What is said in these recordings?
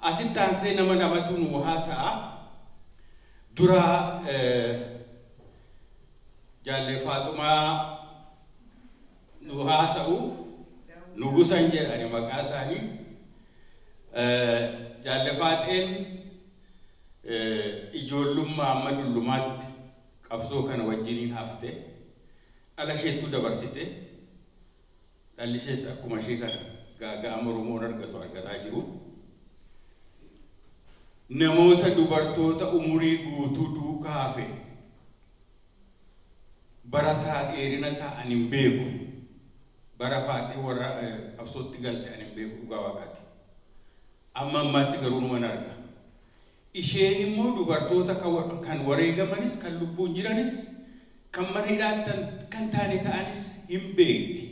Asitti aansee nama lamatu nu haasa'a. Dura Jaalle Faaxumaa nu haasa'u. Nugusan jedhani maqaa isaanii. Jaalle Faaxeen ijoollummaa amma dullumaatti qabsoo kana wajjiniin hafte. Dhala isheettuu dabarsite. Dhalli ishees akkuma ishee kana gaaga'ama Oromoon argatu argataa jiru. Namoota dubartoota umurii guutuu duukaa hafe bara isaa dheerina isaa ani hin beeku. Bara Faaxee warra qabsootti galte ani hin beeku dhugaa Waaqaati. Amma ammaatti garuu numan arga. Isheen immoo dubartoota kan wareegamanis kan lubbuun jiranis kan mana hidhaatti kan taane ta'anis hin beekti.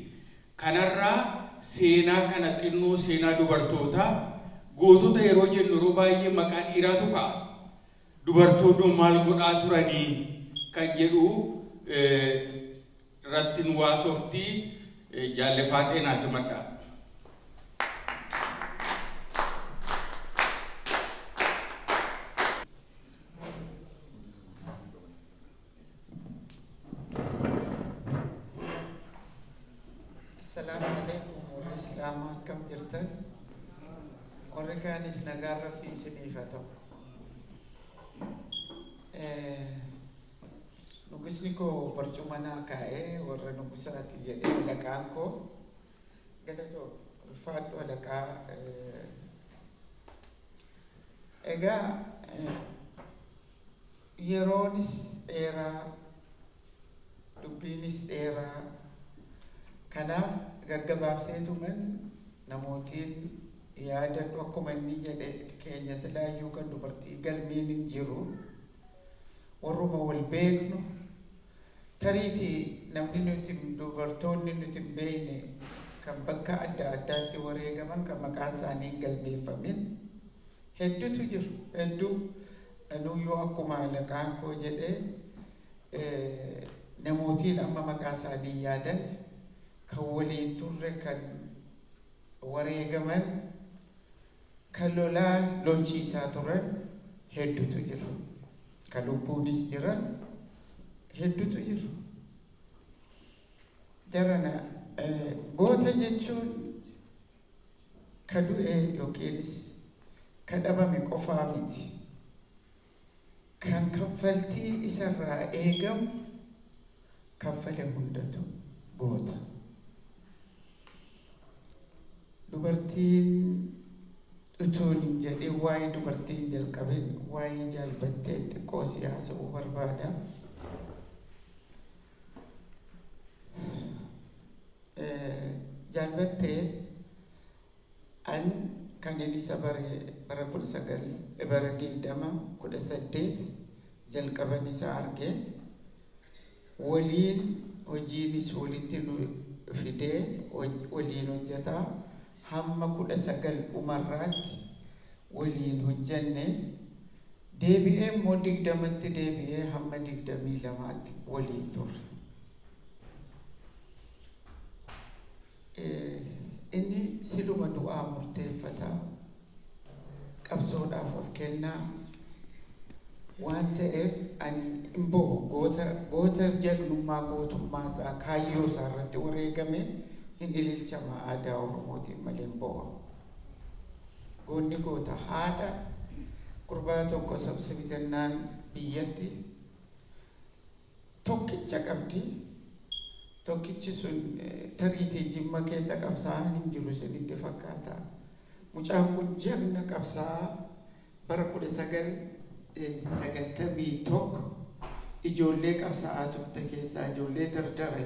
Kanarraa seenaa kana xinnoo seenaa dubartootaa gootota yeroo jennu yeroo baay'ee maqaa dhiiraatu ka'a. Dubartoonnoo maal godhaa turanii kan jedhu irratti nu haasofti. Jaalle Faaxee naa simadhaa. Assalaamu alaikum warri Islaamaa, akkam jirtan? Warri kaanis nagaan Rabbii isiniif haa ta'u. Nugusni koo barcuma naa kaa'ee warra nugusaati jedhee alaqaan koo galatoo ulfaadhu alaqaa. Egaa yeroonis dheeraa, dubbiinis dheeraa, kanaaf gaggabaabseetuman namootiin yaadadhu. Akkuma inni jedhe, keenya silaayyuu kan dubartii galmeen hin jiru, warruma wal beeknu tariitii namni nuti dubartoonni nuti hin beekne kan bakka adda addaatti wareegaman, kan maqaan isaanii hin galmeeffamin hedduutu jiru, hedduu. Anuyyuu akkuma alaqaan koo jedhe, namootiin amma maqaa isaanii yaadan kan waliin turre, kan wareegaman, kan lolaa lolchiisaa turan hedduutu jiru. Kan lubbuunis jiran hedduutu jiru. Jarana, goota jechuun ka du'e yookiinis ka dhabame qofaa miti. Kan kaffaltii isarraa eegamu kaffale hundatu goota. Dubartiin utuun hin jedhin, waa'ee dubartii hin jalqabin, waa'ee Jaalbattee xiqqoo si haasa'uu barbaada. Jaalbattee an kan inni isa bare bara 19 bara 2018 jalqaban isa arge. Waliin hojiinis walitti nu fidee waliin hojjetaa hamma 19 dhumarraatti waliin hojjenne. Deebi'ee immoo 20tti deebi'ee hamma 22tti waliin turre. Inni siluma du'aa murteeffata, qabsoodhaaf of kennaa waan ta'eef ani hin bo'u. Goota, goota jagnummaa gootummaa isaa kaayyoo isaa irratti wareegame hin ililchama aadaa Oromootiin malee hin bo'amu. Goonni goota. Haadha gurbaa tokko sabsibitennaan biyyatti tokkicha qabdi. Tokkichi sun tariitii Jimma keessa qabsaa'aan hin jiru isinitti fakkaata. Mucaan kun jagna qabsaa'aa bara 1991 ijoollee qabsaa'aa turte keessaa ijoollee dardara,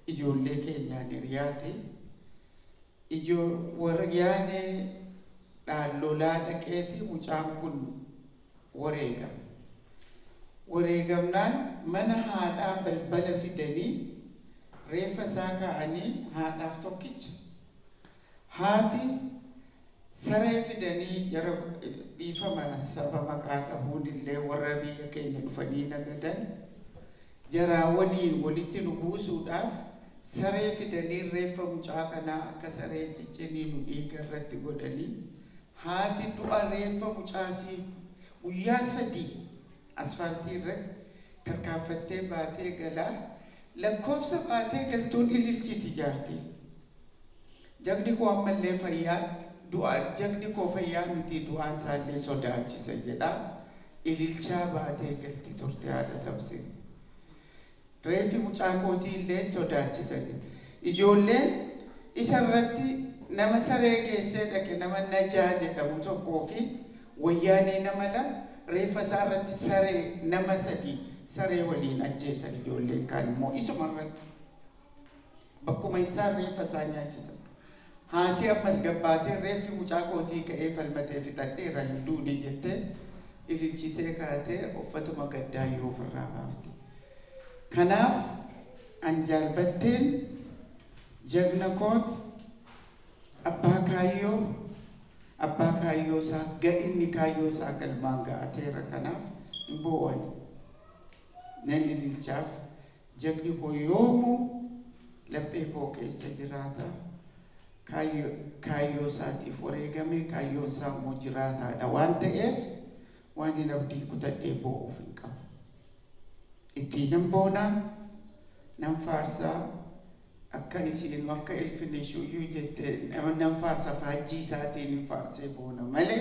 ijoollee keenyaan hiriyaati. Ijoo waryaanee dhaan lolaa dhaqeeti mucaan kun wareegame. Wareegamnaan mana haadhaa balbala fidanii reeffa isaa kaa'anii haadhaaf tokkicha. Haati saree fidanii jara, dhiifama saba maqaa dhahuun illee, warra biyya keenya dhufanii nagadan jaraa waliin walitti nu buusuudhaaf saree fidanii reeffa mucaa kanaa akka sareen cicciniinu dhiiga irratti godhanii haati Haati du'a reeffa mucaasii guyyaa 3 asfaaltii irratti tarkaanfattee baatee galaa lakkoofsa baatee galtuun ililchiti jaartiin. Jagni koo ammallee fayyaa du'a jagni koo fayyaa miti du'aan isaallee sodaachisa jedhaa ililchaa baatee galti turte haadha Samsin. Reeffi mucaa kootii illeen sodaachisa jedhe. Ijoolleen isa irratti nama saree geessee dhaqe nama Najaa jedhamu tokkoo fi Wayyaanee nama 2 reeffa isaa irratti saree nama 3 saree waliin ajjeesan ijoolleen kaan immoo isuma irratti. Bakkuma isaan reeffa isaa nyaachisan. Haati ammas gabbaatee reeffi mucaa kootii ka'ee falmatee fixadheera hin duune jettee ililchitee kaatee uffatuma gaddaa yoo ofirraa baafte. Kanaaf an Jaal Batteen jagna koot abbaa kaayyoo abbaa kaayyoo isaa ga'inni kaayyoo isaa galmaan ga'ateera kanaaf hin boo'u ani. Nan ililchaaf. Jagni koo yoomuu laphee koo keessa jiraata. Kaayyoo isaatiif wareegame, kaayyoon isaa immoo jiraataadha waan ta'eef waanin abdii kutadhee boo'uuf hin qabu. Ittiinan boona, nan faarsa, akka isiinu akka Ilfineshuyyuu jette nan faarsa faajjii isaatiinin faarsee boona malee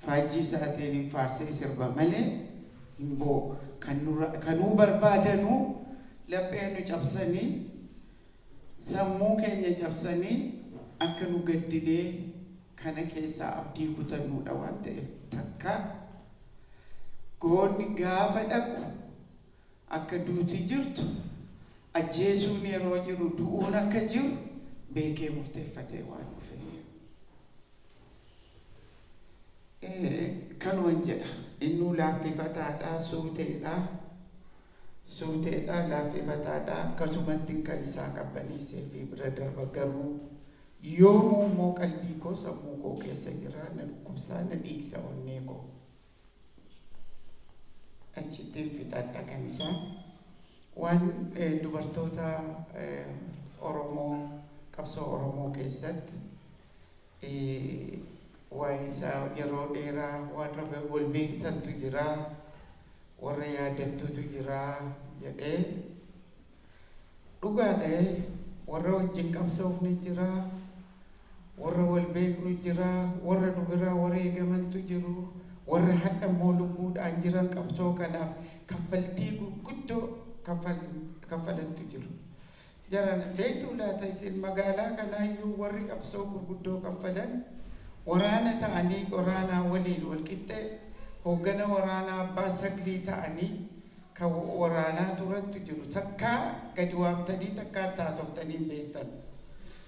faajjii isaatiinin faarsee sirba malee hin boo'u. Kan nurra kanuu barbaadanuu laphee nu cabsanii sammuu keenya cabsanii akka nu gaddinee kana keessaa abdii kutannuudha waan ta'eef takka goonni gaafa dhaqu akka duuti jirtu, ajjeesuun yeroo jiru du'uun akka jiru beekee murteeffatee waan dhufeef. Kanuman jedha. Innuu laaffifataadha, suuteedha. Suuteedha, laaffifataadha. Akkasumattin kan isaa qabbaneessee fi bira darba garuu yoomuu immoo qalbii koo sammuu koo keessa jira, na dhukkubsaa, na dhiigsa onnee koo. Achittin fixadha kan isaa. Waan dubartoota Oromoo qabsoo Oromoo keessatti waa'ee isaa yeroo dheeraa warra wal beektantu jira, warra yaadattutu jira jedhee dhugaadha warra wajjin qabsoofne jira, warra wal beeknu jira, warra nu biraa wareegamantu jiru, warra hadha immoo lubbuudhaan jiran qabsoo kanaaf kaffaltii gurguddoo kaffalantu jiru. Jarana, beektuu laata isin magaalaa kanaayyuu warri qabsoo gurguddoo kaffalan waraana ta'anii waraanaa waliin wal qixxee hooggana waraanaa abbaa saglii ta'anii kan waraanaa turantu jiru. Takkaa gadi waamtanii takkaa itti haasoftanii hin beektan.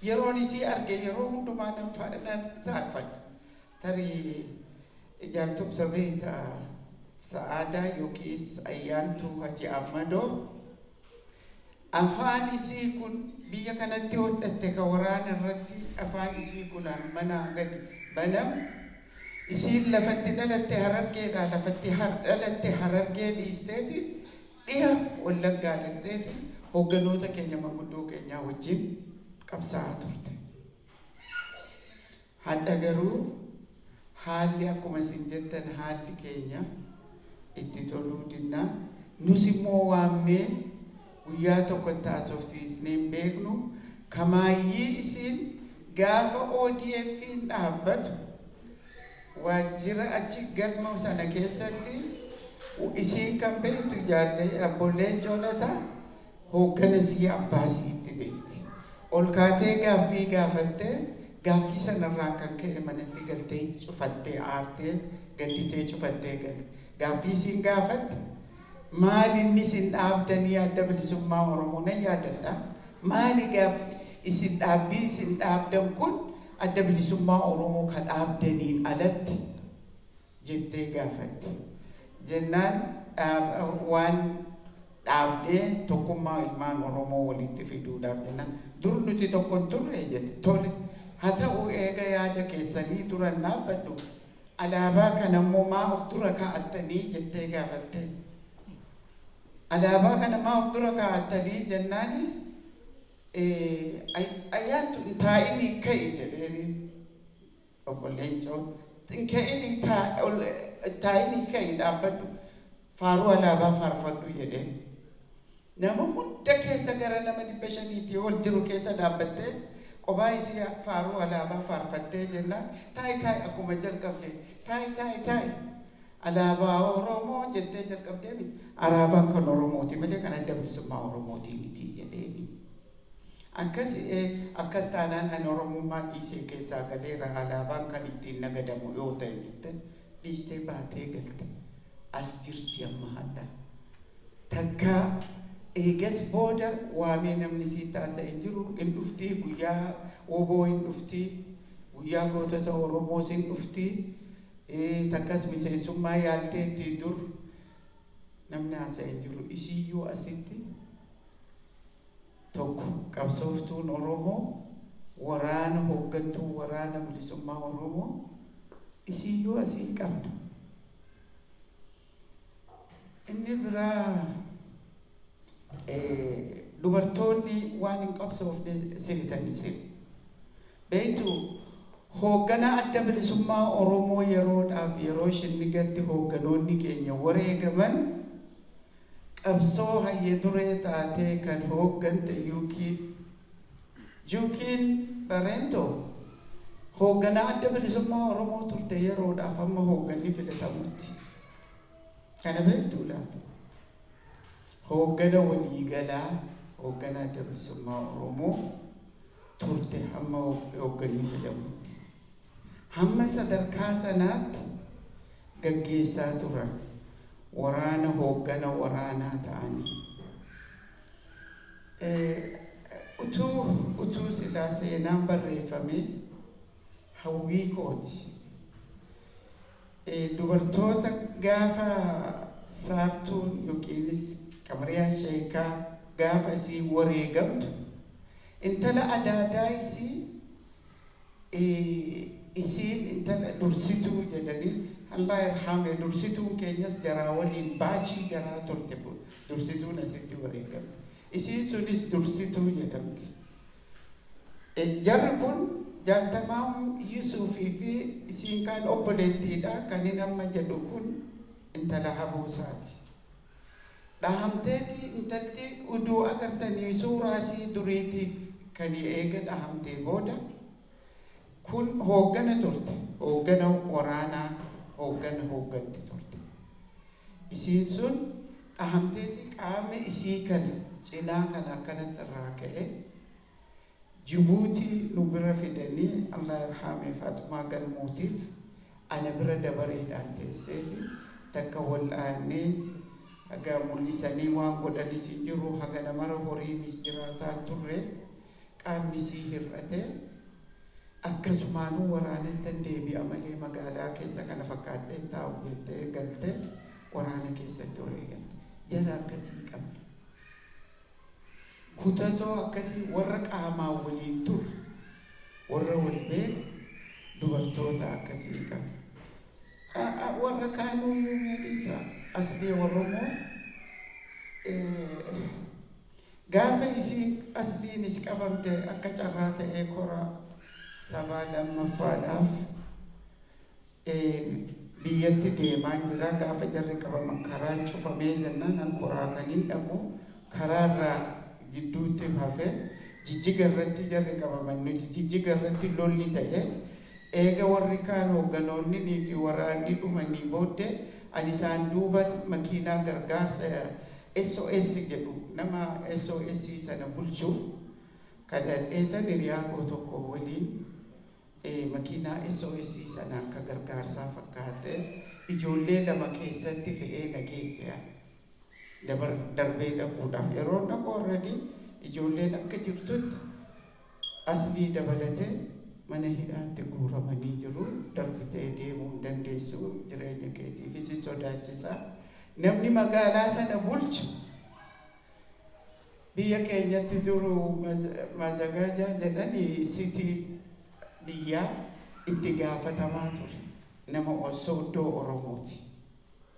Yeroon isii arge yeroo hundumaa nan nan saalfadha. Tarii Jaal Tumsa beekta Sa'aadaa yookiis Ayyaantuu Haji Ahmadoo. Afaan isii kun biyya kanatti hodhatte ka waraana irratti afaan isii kun manaa gadi banam. Isiin lafatti dhalatte Harargeedha. Lafatti dhalatte Harargee dhiisteeti dhiha Wallaggaa dhaqxeeti hoogganoota keenya manguddoo keenyaa wajjin qabsaa'aa turte. Hadha garuu haalli akkuma isin jettan haalli keenya itti toluu dinnaan nus immoo waamnee guyyaa tokko itti haasofsiisnee hin beeknu. Kamaayyii isiin gaafa ODF'n dhaabbatu waajjira achi galma sana keessatti isiin kan beektu jaallee Abbo Leencoo Lataa hooggana isii abbaa isiitti beekti. Ol kaatee gaaffii gaafattee gaaffii sanarraan kan ka'e manatti galtee cufattee aartee gadditee cufattee galte. Gaaffii isiin gaafatte maali inni isin dhaabdanii Adda Bilisummaa Oromoo nan yaadadha. Maali gaaffi isin dhaabbii isin dhaabdan kun Adda Bilisummaa Oromoo ka dhaabdaniin alatti jettee gaafatte. Jennaan waan dhaabdee tokkummaa ilmaan Oromoo walitti fiduudhaaf jennaan dur nuti tokko hin turre jette. Tole haa ta'u eega yaada keessanii duran dhaabbadhu alaabaa kana immoo maa of dura kaa'attanii jettee gaafatte. Alaabaa kana maa of dura kaa'attanii jennaani ayyaantu hin taa'inii ka'i jedheeni. Obbo Leencoo Ka'inii taa'inii ka'i, dhaabbadhu, faaruu alaabaa faarfadhu jedheen. Nama hunda keessa, gara nama 500tii ol jiru keessa dhaabbattee qophaa isii faaruu alaabaa faarfattee jennaan, "Taa'i, taa'i," akkuma jalqabde, "Taa'i, taa'i, taa'i, alaabaa Oromoo" jettee jalqabdee, "Alaabaan kan Oromooti malee kan Adda Bilisummaa Oromootii miti" jedheeni. Akkas akkas taanaan ani Oromummaa dhiisee keessaa galeera, alaabaan kan ittiin nagadamu yoo ta'e jette dhiistee baatee galte. As jirti amma hadha. Takka eegas booda waamee namni sii taasisa hin jiru. Hin dhuftii guyyaa woboo, hin dhuftii guyyaa gootota Oromoos hin dhuftii. Takkas miseensummaa yaalteetti dur, namni haasa'e hin jiru. Isiyyuu asitti tokko qabsooftuun Oromoo, waraana hooggantuu Waraana Bilisummaa Oromoo isiyyuu asii qabna. Inni biraa dubartoonni waan hin qabsoofne seetan isin. Beektu, hoogganaa Adda Bilisummaa Oromoo yeroodhaaf yeroo shinnigatti hoogganoonni keenya wareegaman, qabsoo hayya duree taatee kan hooggante Yuukiin. Juukiin Barento hoogganaa Adda Bilisummaa Oromoo turte yeroodhaaf amma hoogganni filatamutti. Kana beektuu laata? Hooggana waliigalaa, hooggana Adda Bilisummaa Oromoo turte hamma hoogganni filamutti. Hamma sadarkaa sanaatti gaggeessaa turan waraana, hooggana waraanaa ta'anii. Utuu silaa seenaan barreeffame hawwii kooti. Dubartoota gaafa Saartuun yookiinis Qamariyaan Sheekaa gaafa isii wareegamtu, intala adaadaa isii, isiin intala dursituu jedhanii, Allah irhame, dursituun keenyas jaraa waliin baachii jaraa turte, dursituun asitti wareegamte. Isiin sunis dursituu jedhamti. Jarri kun Jaaltamaa Yusuufii fi isiin kaan obboleettiidha. Kan inni amma jedhu kun intala Habuusaati. Dhahamteeti intalti uduu agartanii suuraa isii duriitiif kan eega dhahamtee booda kun hooggana turte. Hooggana waraanaa, hooggana hoogganti turte. Isiin sun dhahamteeti qaama isii kana cinaa kana akkanatti irraa ka'e Jibuutii nu bira fidanii, Allah irhaamee Faaxumaa Galmuutiif ana bira dabareedhaan teesseeti takka wal'aannee, haga mul'isanii waan godhanis hin jiru, haga namara horiinis jiraataan turre, qaamni isii hir'ate, "Akkasumaanuu waraanattan deebi'a malee magaalaa keessa kana fakkaadheen taa'u" jettee galte, waraana keessatti wareegamte. Jara akkasii qabna. Kutatoo akkasii, warra qaamaan waliin turre, warra wal beeku, dubartoota akkasii qabna. Warra kaanuyyuu mee dhiisa, Aslii Oromoo gaafa isiin Asliinis qabamte, akka carraa ta'ee kora sabaa lammaffaadhaaf biyyatti deemaan jira. Gaafa jarri qabaman karaan cufamee jennaan, an koraa kan hin dhaqu karaarraa gidduutti hafe. Jijjiga irratti jarri qabaman, nuti Jijjiga irratti lolli ta'e, eega warri kaan hoogganoonni fi waraanni dhumanii booddee, ani isaan duuban makiinaa gargaarsa SOS jedhu, nama SOS sana bulchu kadhadheetan, hiriyaa koo tokko waliin makiinaa SOS sana akka gargaarsaa fakkaate ijoollee lama keessatti fe'ee na geesse. Darbee dhaquudhaaf yeroo dhaqu already ijoolleen akka jirtutti Aslii dabalatee mana hidhaatti guuramanii jiru. Darbitee deemuu hin dandeessu, jireenya keetiifis hin sodaachisa. Namni magaalaa sana bulchu, biyya keenyatti duru mazagaajaa jedhanii, city biyyaa itti gaafatamaa ture, nama Sooddoo Oromooti.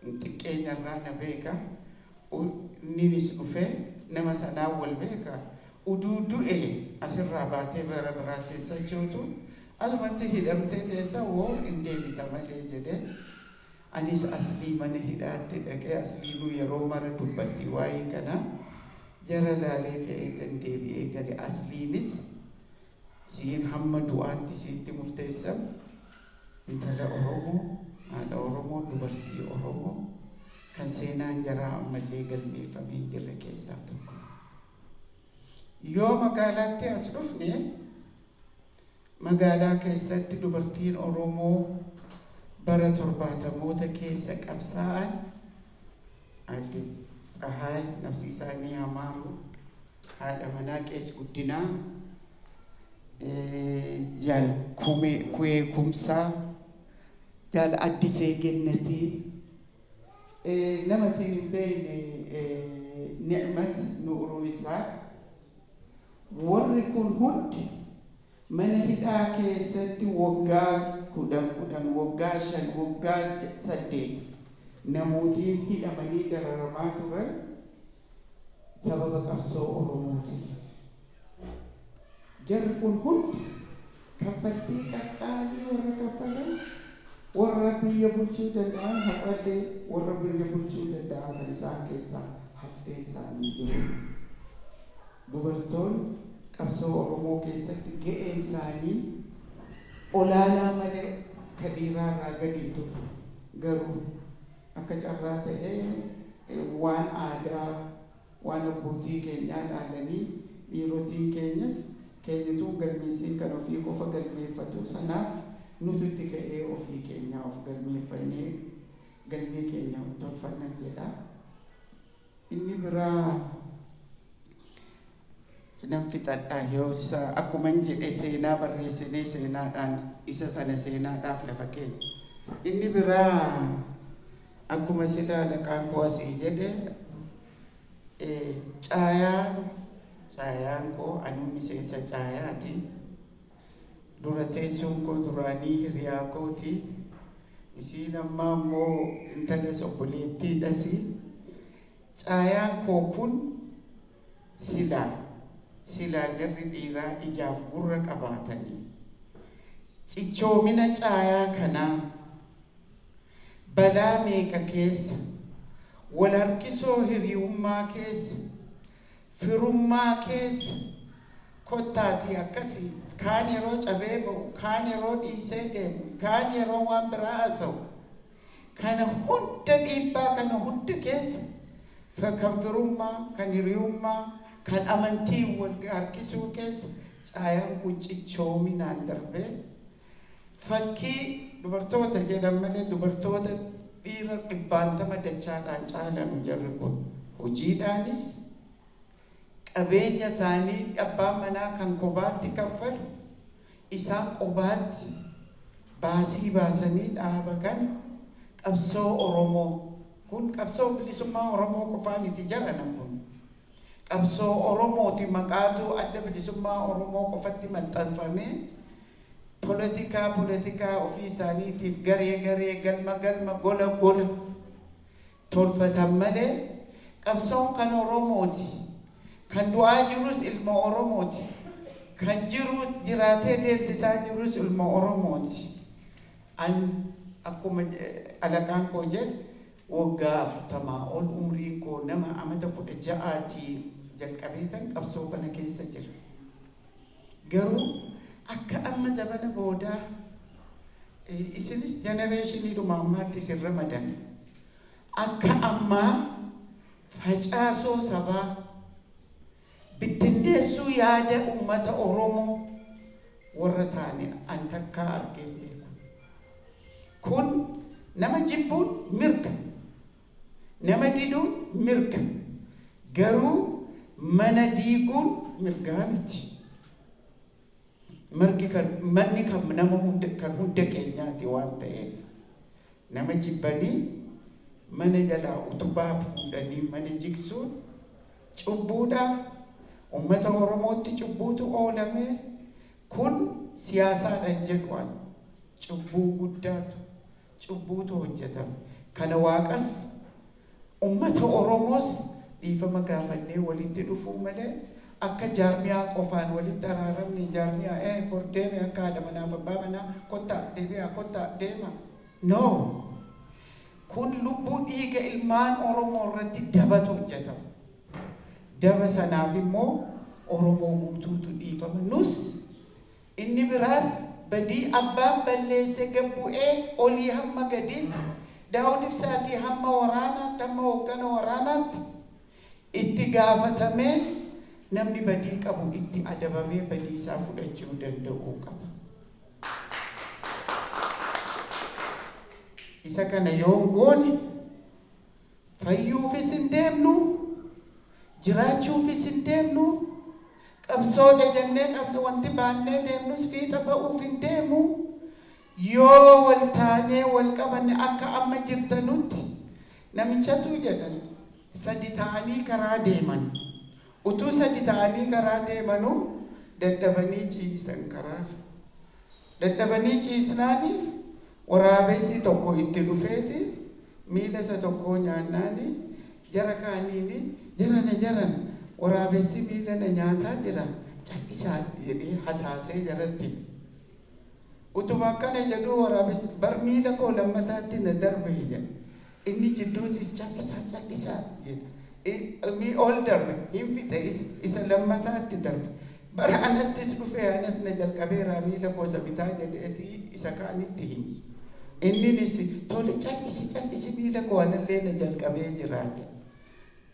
Xiqqeenyarraa na beeka. Inninis dhufee nama sanaan wal beeka. Uduu du'e asirraa baatee bara biraatti sochootu. Asumatti hidhamtee teessa woo hin deebita malee jedhee, anis Aslii mana hidhaatti dhaqee, Asliinuu yeroo mara dubbatti waa'ee kanaa, jara laalee ka'ee kan deebi'ee gale. Asliinis siin hamma du'aatti siitti murteessan, intala Oromoo, haadha Oromoo, dubartii Oromoo kan seenaan jaraa ammallee galmeeffamee hin jirre keessaa tokko. Yoo magaalaatti as dhufne, magaalaa keessatti dubartiin Oromoo bara 70moota keessa qabsaa'an, Aadde Tsahaay, nafsi isaanii hamaaru, haadha manaa Qees Guddinaa, Jaal Kuwee Kumsaa, Jaal Addisee Gennatii, nama isin hin beekne Ni'mat Nuuruu Isaaq, warri kun hundi mana hidhaa keessatti waggaa 10 10, waggaa 5, waggaa 8 namootiin hidhamanii dararamaa turan sababa qabsoo Oromootiif. Jarri kun hundi kaffaltii qaqqaalii warra kaffalan, warra biyya bulchuu danda'an, har'allee warra biyya bulchuu danda'an kan isaan keessaa hafteen isaanii jiru. Dubartoonni qabsoo Oromoo keessatti ga'een isaanii olaanaa malee ka dhiiraarraa gadi hin turre. Garuu akka carraa ta'ee waan aadaa, waan abbootii keenyaa dhaalanii, dhiirotiin keenyas keenyatuun galmeessiin kan ofii qofa galmeeffatu. Sanaaf nutu itti ka'ee ofii keenyaa of galmeeffannee galmee keenya tolfannan jedha. Inni biraa nan fixadha, yoo isa akkuma hin jedhe seenaa barreessinee seenaadhaan isa sana seenaadhaaf lafa keenya. Inni biraa akkuma sila alaqaan koo asii jedhe, caayaa, caayaan koo, anuu miseensa caayaati. Dura teessoon koo duraanii hiriyaa kooti. Isiin ammaa immoo intalas obboleettiidhas. Caayaan koo kun silaa jarri dhiiraa ijaaf gurra qabaatanii cichoomina caayaa kanaa, balaa meeqa keessa, wal harkisoo hiriyummaa keessa, firummaa keessa, kottaatii akkasii kaan yeroo cabee ba'u, kaan yeroo dhiisee deemu, kaan yeroo waan biraa haasa'u, kana hunda, dhiibbaa kana hunda keessa, kan firummaa, kan hiriyummaa, kan amantiin wal harkisuu keessa caayaan kun cichoominaan darbee fakkii dubartoota jedhan malee dubartoota dhiira dhibbaantama dachaadhaan caalanu. Jarri kun hojiidhaanis qabeenya isaanii abbaan manaa kan kophaatti kaffalu, isaan kophaatti baasii baasanii dhaaba kana, qabsoo Oromoo kun, qabsoo bilisummaa Oromoo qofaa miti jarana, kun qabsoo Oromooti. Maqaatu Adda Bilisummaa Oromoo qofatti maxxanfamee poolitikaa ofii isaaniitiif garee garee, galma galma, gola gola tolfatan malee qabsoon kan Oromooti. Kan du'aa jirus ilma Oromooti. Kan jiru jiraatee deemsisaa jirus ilma Oromooti. An akkuma alaqaan koo jedhe waggaa 40 ol umriin koo, nama amata 16tii jalqabeetan qabsoo kana keessa jira. Garuu akka amma zabana boodaa, isinis generationiidhuma ammaatti isin ramadan, akka ammaa facaasoo sabaa, bittinneessuu yaada ummata Oromoo warra taane an takkaa argee hin beeku. Kun nama jibbuun mirga. Nama diduun mirga. Garuu mana diiguun mirgaa miti. Mirgi kan manni kan nama hunda, kan hunda keenyaati waan ta'eef, nama jibbanii mana jalaa utubaa fuudhanii mana jigsuun cubbuudha. Ummata Oromootti cubbuutu oolame. Kun siyaasaadhaan jedhu an cubbuu guddaatu, cubbuutu hojjetame. Kana Waaqas ummata Oromoos dhiifama gaafannee walitti dhufuu malee. Akka jaarmiyaa qofaan walitti araaramne, jaarmiyaa bor deeme akka haadha manaaf abbaa manaa, kottaa deebi'aa, kottaa deema. No. Kun lubbuu dhiiga ilmaan Oromoo irratti dabatu hojjetama. Daba sanaaf immoo Oromoo guutuutu dhiifama. Nus inni biraas badii abbaan balleesse gabbu'ee olii hamma gadiitti, Daawud Ibsaatii hamma waraanaatti, hamma hooggana waraanaatti itti gaafatamee, namni badii qabu itti adabamee badii isaa fudhachuu danda'uu qaba. Isa kana yoon goone fayyuufis hin deemnu, jiraachuufis hin deemnu, qabsoodha jennee qabsoo wanti baannee deemnus fiixa ba'uuf hin deemu. Yoo wal taanee wal qabanne akka amma jirtanutti, namichatu jedhan, sadi ta'anii karaa deeman. Utuu sadi ta'anii karaa deemanuu dadhabanii ciisan karaarra. Dadhabanii ciisnaani waraabessi tokko itti dhufeeti miila isa tokkoo nyaannaani jara kaaniini, "Jarana, jarana, waraabessi miila na nyaataa jira, callisaa," jedhee hasaasee jaratti hime. Utuma akkana jedhuu waraabessi, "Bar miila koo lammataatti na darbe," jedhe. Inni jidduutis, "Callisaa, callisaa," jedhe. Ol darbe hin fixe, isa lammataatti darbe. "Bara anattis dhufee anas na jalqabeera miila koo isa bitaa," jedheeti isa kaanitti hime. Inninis, "Tole, callisi, callisi, miila koo anallee na jalqabee jira," jedhe.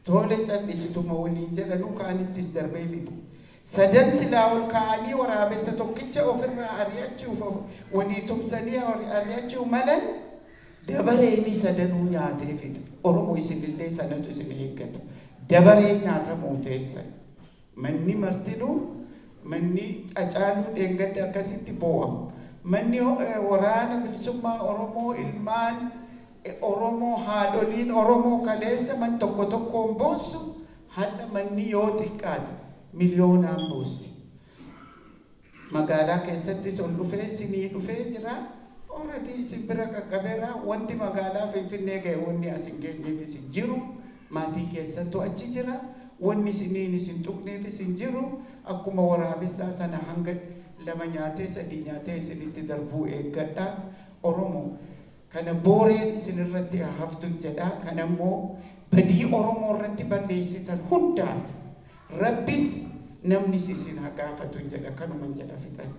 "Tole, callisituma," waliin jedhanuu kaanittis darbee fixe. Sadan silaa ol ka'anii waraabessa tokkicha ofirraa ari'achuuf walii tumsanii ari'achuu malan, dabareeni sadanuu nyaatee fixe. Oromoo, isinillee sanatu isin eeggata. Dabareen nyaatamuu teessan. Manni martinuu, manni Hacaaluu dheengadda akkasitti boo'amu. Manni Waraana Bilisummaa Oromoo, ilmaan Oromoo, haadholiin Oromoo kaleessa man tokko tokkoon boossu, hadha manni yoo xiqqaate miliyoonaan boossi. Magaalaa keessattis ol dhufee isinii dhufee jira. Already isin bira qaqqabeera. Wanti magaalaa Finfinnee ga'e wanni as hin geenyeefis hin jiru. Maatii keessattuu achi jira. Wanni isiniin isin tuqneefis hin jiru. Akkuma waraabessaa sana hanga lama nyaatee, sadii nyaatee isinitti darbuu eeggadha. Oromoo, kana booreen isinirratti haa haftun jedha. Kana immoo badii Oromoo irratti balleessitan hundaaf Rabbis namnis isin haa gaafatun jedha. Kanuman jedha, fixadhe.